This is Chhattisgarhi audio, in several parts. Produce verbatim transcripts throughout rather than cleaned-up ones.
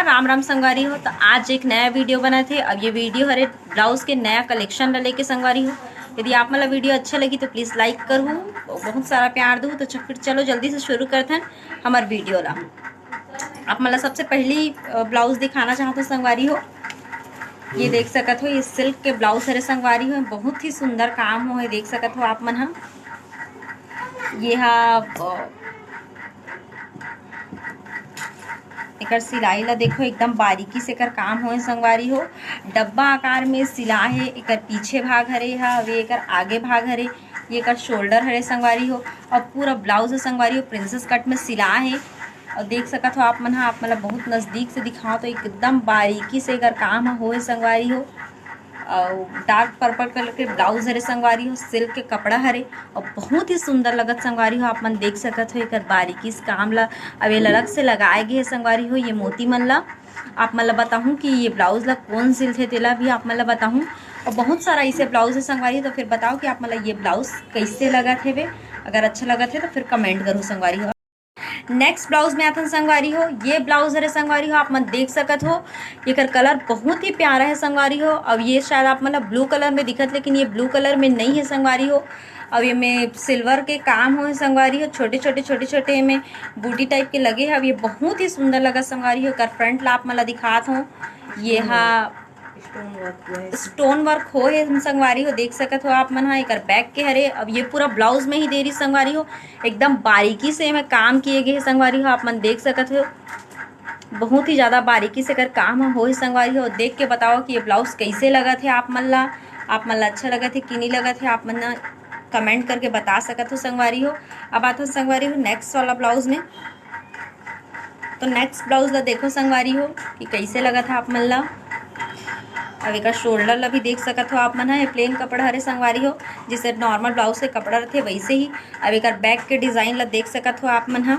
राम राम संगवारी हो। तो आज एक नया वीडियो बनत हे। अब ये वीडियो हरे ब्लाउज के नया कलेक्शन ला लेके संगवारी हो। यदि आप मन ला वीडियो अच्छा लगी तो प्लीज लाइक करहू, बहुत सारा प्यार दू। तो च-, फिर चलो जल्दी से शुरू करथन हमर वीडियो ला। आप मन ला सबसे पहली, अ, ब्लाउज दिखाना चाहत हो संगवारी हो। ये देख सकत हो, ये सिल्क के ब्लाउज हरे संगवारी हो, बहुत ही सुंदर काम हो हे, देख सकत हो आप मन ह। ये हा, अ, एकर सिलाई ला देखो, एकदम बारीकी से एकर काम होए संगवारी हो। डब्बा आकार में सिला हे। एकर पीछे भाग हरे हा, अवे एकर आगे भाग हरे, ये एकर शोल्डर हरे संगवारी हो। और पूरा ब्लाउज ह संगवारी हो प्रिंसेस कट में सिला हे। और देख सकत हो आप मन ह, आप मन ला बहुत नजदीक से दिखाओ तो एकदम बारीकी से एकर काम ह होए संगवारी हो। अउ डार्क पर्पल कलर के ब्लाउज हरे संगवारी हो, सिल्क के कपड़ा हरे, अउ बहुत ही सुंदर लगत संगवारी हो। आप मन देख सकत हो एकर बारीकी से काम ला। अब ये अलग से लगाए गे हे संगवारी हो, ये मोती मन ला। आप मन ला बताहूँ कि ये ब्लाउज ला कौन सिलथे, तेला भी आप मन ला बताहूँ। और बहुत सारा ऐसे ब्लाउज हे संगवारी, तो फिर बताओ कि आप मन ला ये ब्लाउज कैसे लगत हेवे। अगर अच्छा लगत हे तो फिर कमेंट करो संगवारी हो। नेक्स्ट ब्लाउज में आथन संगवारी हो। ये ब्लाउज हरे संगवारी हो, आप मन देख सकत हो, एकर कलर बहुत ही प्यारा है संगवारी हो। अब ये शायद आप मन ला ब्लू कलर में दिखत, लेकिन ये ब्लू कलर में नहीं है संगवारी हो। अब ये में सिल्वर के काम हो है संगवारी हो, छोटे छोटे, छोटे छोटे में बूटी टाइप के लगे है। अब ये बहुत ही सुंदर लगा संगवारी हो। एकर फ्रंट ला आप मन ला दिखात हो, ये हा स्टोन वर्क हो है। स्टोन वर्क हो है संगवारी हो, देख सकत हो आप मन हा। एकर बैक के हरे, अब ये पूरा ब्लाउज में ही दे रही संगवारी हो, एकदम बारीकी से एमे काम किए गए हे संगवारी हो, आप मन देख सकत हो। बहुत ही ज़्यादा बारीकी से एकर काम ह होए संगवारी हो। देख के बताओ कि ये ब्लाउज कैसे लगत हे आप मन ला। आप मन ला अच्छा लगत हे कि नहीं लगत हे, आप मन कमेंट करके बता सकत हो संगवारी हो। अब आथन संगवारी हो नेक्स्ट वाला ब्लाउज में। तो नेक्स्ट ब्लाउज ला देखो संगवारी हो कि कैसे लगत हे आप मन ला। अब एकर शोल्डर ला भी देख सकत हो आप मन ह, ये प्लेन कपड़ा हरे संगवारी हो, जैसे नॉर्मल ब्लाउज के कपड़ा रथे वैसे ही। अब एकर बैक के डिजाइन ला देख सकत हो आप मन ह,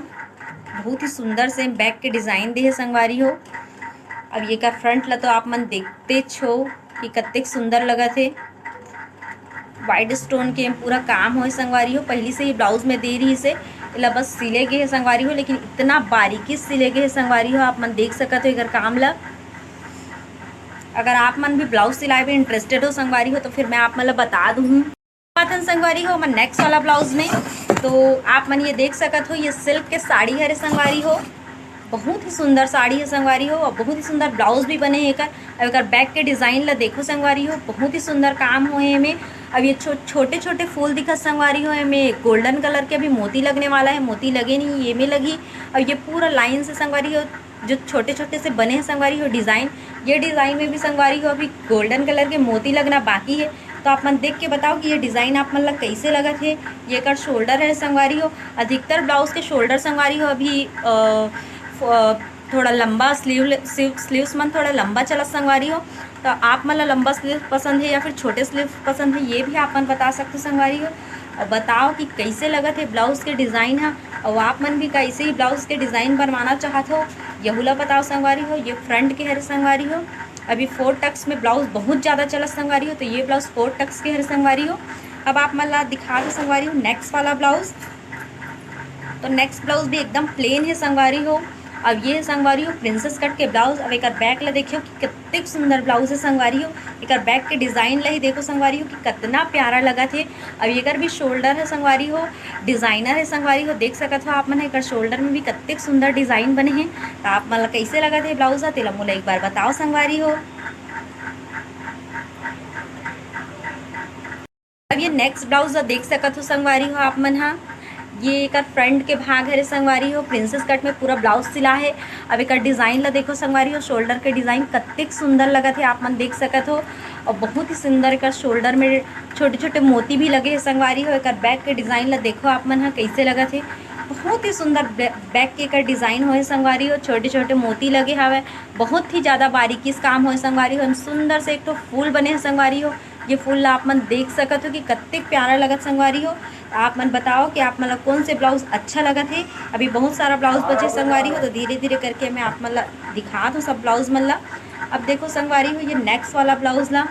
बहुत ही सुंदर से बैक के डिजाइन दे हे संगवारी हो। अब ये का फ्रंट ला तो आप मन देखते छो कि कतेक सुंदर लगत हे। वाइट स्टोन के पूरा काम होए संगवारी हो, पहली से ही ब्लाउज में दे रही से, एला बस सिले गए हे संगवारी हो, लेकिन इतना बारीकी से सिले गए हे संगवारी हो, आप मन देख सकत हो एकर काम ला। अगर आप मन भी ब्लाउज सिलाई में इंटरेस्टेड हो संगवारी हो, तो फिर मैं आप मन ला बता दूँ। आथन संगवारी हो हमर नेक्स्ट वाला ब्लाउज में। तो आप मन ये देख सकत हो, ये सिल्क के साड़ी हरे संगवारी हो, बहुत ही सुंदर साड़ी है संगवारी हो, और बहुत ही सुंदर ब्लाउज भी बने हे एकर। अब एकर बैक के डिजाइन ला देखो संगवारी हो, बहुत ही सुंदर काम होए एमे। अब ये छो-, छोटे छोटे फूल दिखत संगवारी हो, एमे गोल्डन कलर के अभी मोती लगने वाला है, मोती लगे नहीं, ये में लगी। और ये पूरा लाइन से संगवारी हो, जो छोटे छोटे से बने हैं संगवारी हो डिजाइन, ये डिजाइन में भी संगवारी हो अभी गोल्डन कलर के मोती लगना बाकी है। तो आप मन देख के बताओ कि ये डिजाइन आप मन ला कैसे लगत हे। ये एकर शोल्डर है संगवारी हो, अधिकतर ब्लाउज के शोल्डर संगवारी हो अभी, अ, फ-, अ, थोड़ा लंबा स्लीव, स्लीव, स्लीव्स मन थोड़ा लंबा चलत संगवारी हो। तो आप मन ला लंबा स्लीव पसंद है या फिर छोटे स्लीव पसंद है, ये भी आप मन बता सकते हो संगवारी हो। और बताओ कि कैसे लगत हे ब्लाउज के डिजाइन ह, और आप मन भी कैसे ही ब्लाउज के डिजाइन बनवाना चाहत हो, यहू ला बताओ संगवारी हो। ये फ्रंट के हरे संगवारी हो, अभी फोर टक्स में ब्लाउज बहुत ज्यादा चलत संगवारी हो, तो ये ब्लाउज फोर टक्स के हरे संगवारी हो। अब आप मन ला दिखा दो संगवारी हो नेक्स्ट वाला ब्लाउज। तो नेक्स्ट ब्लाउज भी एकदम प्लेन है संगवारी हो। अब ये संगवारी हो प्रिंसेस कट के ब्लाउज। अब एकर बैक ला देखियो कि कतेक सुंदर ब्लाउज है संगवारी हो। एकर बैक के डिजाइन ला ही देखो संगवारी हो कि कितना प्यारा लगत हे। अब एकर भी शोल्डर है संगवारी हो, डिजाइनर है संगवारी हो, देख सकत हो आप मन एकर शोल्डर में भी कतेक सुंदर डिजाइन बने हे। तो आप मन ला कैसे लगत हे ब्लाउज ह, तेला मोला एक बार बताओ संगवारी हो। अब ये नेक्स्ट ब्लाउज ला देख सकत हो संगवारी हो आप मन हा, ये एकर फ्रंट के भाग हरे संगवारी हो, प्रिंसेस कट में पूरा ब्लाउज सिला है। अब एकर डिजाइन ला देखो संगवारी हो, शोल्डर के डिजाइन कतेक सुंदर लगत है, आप मन देख सकत हो। और बहुत ही सुंदर एकर शोल्डर में छोटे छोटे मोती भी लगे है संगवारी हो। एकर बैक के डिजाइन ला देखो आप मन हा कैसे लगत है, बहुत ही सुंदर बै-, बैक के एकर डिजाइन होए संगवारी हो, छोटे छोटे मोती लगे हवे, बहुत ही ज्यादा बारीकी से काम होए संगवारी हो। एम सुंदर से एक ठो फूल बने है संगवारी हो, ये फूल ला आप मन देख सकत हो कि कतेक प्यारा लगत संगवारी हो। आप मन बताओ कि आप मन ला कौन से ब्लाउज अच्छा लगत हे। अभी बहुत सारा ब्लाउज बचे संगवारी हो, तो धीरे धीरे करके मैं आप मन ला दिखात हूँ सब ब्लाउज मन ला। अब देखो संगवारी हो, ये नेक्स्ट वाला ब्लाउज ला,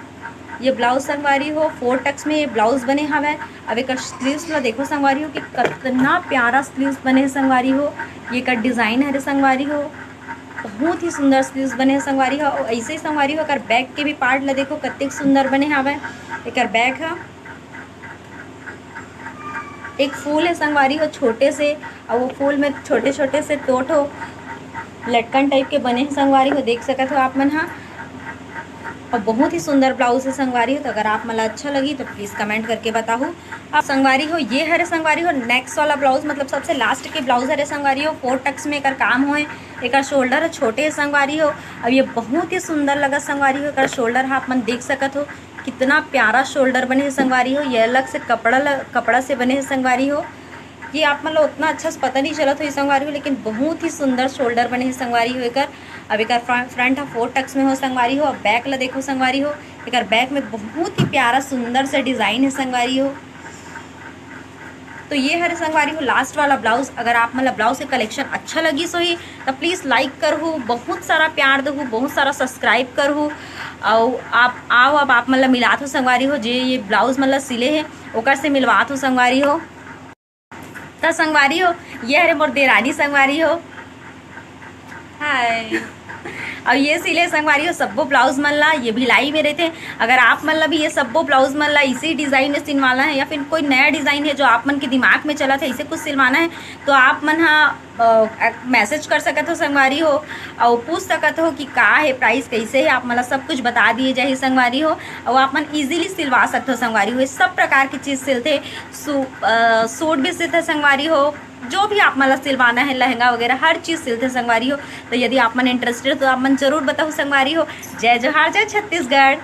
ये ब्लाउज संगवारी हो फोर टक्स में ये ब्लाउज बने हवय। अब एकर स्लीव्स ला देखो संगवारी हो कि कितना प्यारा स्लीव्स बने हे संगवारी हो। ये एकर डिजाइन हरे संगवारी हो, बहुत ही सुंदर स्लीव्स बने हे संगवारी हो। अउ ऐसे ही संगवारी हो, एकर बैक के भी पार्ट ला देखो, कतेक सुंदर बने हावय एकर बैक ह। एक फूल हे संगवारी हो छोटे से, अउ वो फूल में छोटे छोटे से दो ठो लटकन टाइप के बने हे संगवारी हो, देख सकत हो आप मन ह। अउ बहुत ही सुंदर ब्लाउज हे संगवारी हो। तो अगर आप मन ला अच्छा लगी तो प्लीज कमेंट करके बताहू। अब संगवारी हो, ये हरे संगवारी हो नेक्स्ट वाला ब्लाउज, मतलब सबसे लास्ट के ब्लाउज हरे संगवारी हो। फोर टक्स में एकर काम होए, एकर शोल्डर ह छोटे हे संगवारी हो। अब ये बहुत ही सुंदर लगा संगवारी हो, एकर शोल्डर ह आप मन देख सकत हो, कितना प्यारा शोल्डर बने हे संगवारी हो। ये अलग से कपड़ा ल-, कपड़ा से बने हे संगवारी हो। ये आप मन ला उतना अच्छा से पता नहीं चलत होही संगवारी हो, लेकिन बहुत ही सुंदर शोल्डर बने हे संगवारी हो एकर। अब एकर फ्रंट, फ्रंट ह फोर टक्स में हो संगवारी हो। अब बैक ला देखो संगवारी हो, एकर बैक में बहुत ही प्यारा सुंदर सा डिजाइन हे संगवारी हो। तो ये हरे संगवारी हो लास्ट वाला ब्लाउज। अगर आप मन ला ब्लाउज के कलेक्शन अच्छा लगिस होही तो प्लीज लाइक करहू, बहुत सारा प्यार दहू, बहुत सारा सब्सक्राइब करहू। अउ आप आओ, अब आप मन ला मिलात हो संगवारी हो, जे ये ब्लाउज मन ला सिले हे ओकर से मिलवात हो संगवारी हो। त संगवारी हो, ये हरे मोर देरानी संगवारी हो। हाय। अउ ये सिले संगवारी हो सब्बो ब्लाउज मन ला, ये भिलाई में रहिथे। अगर आप मन ला भी ये सब्बो ब्लाउज मन ला इसी डिजाइन में सिलवाना है या फिर कोई नया डिजाइन है जो आप मन के दिमाग में चलत है, इसे कुछ सिलवाना है, तो आप मन हा, अ, मैसेज कर सकत हो संगवारी हो, अउ पूछ सकत हो कि का है प्राइस, कैसे है, आप मन ला सब कुछ बता दिए जाही संगवारी हो। अउ आप मन इजीली सिलवा सकत हो संगवारी हो, ये सब प्रकार की चीज सिलथे। सू-, अ, सूट भी सिलथे संगवारी हो, जो भी आप मन ला सिलवाना है, लहंगा वगैरह हर चीज सिलथे संगवारी हो। तो यदि आप मन इंटरेस्टेड हो तो आप मन जरूर बताहू संगवारी हो। जय जोहार, जय छत्तीसगढ़।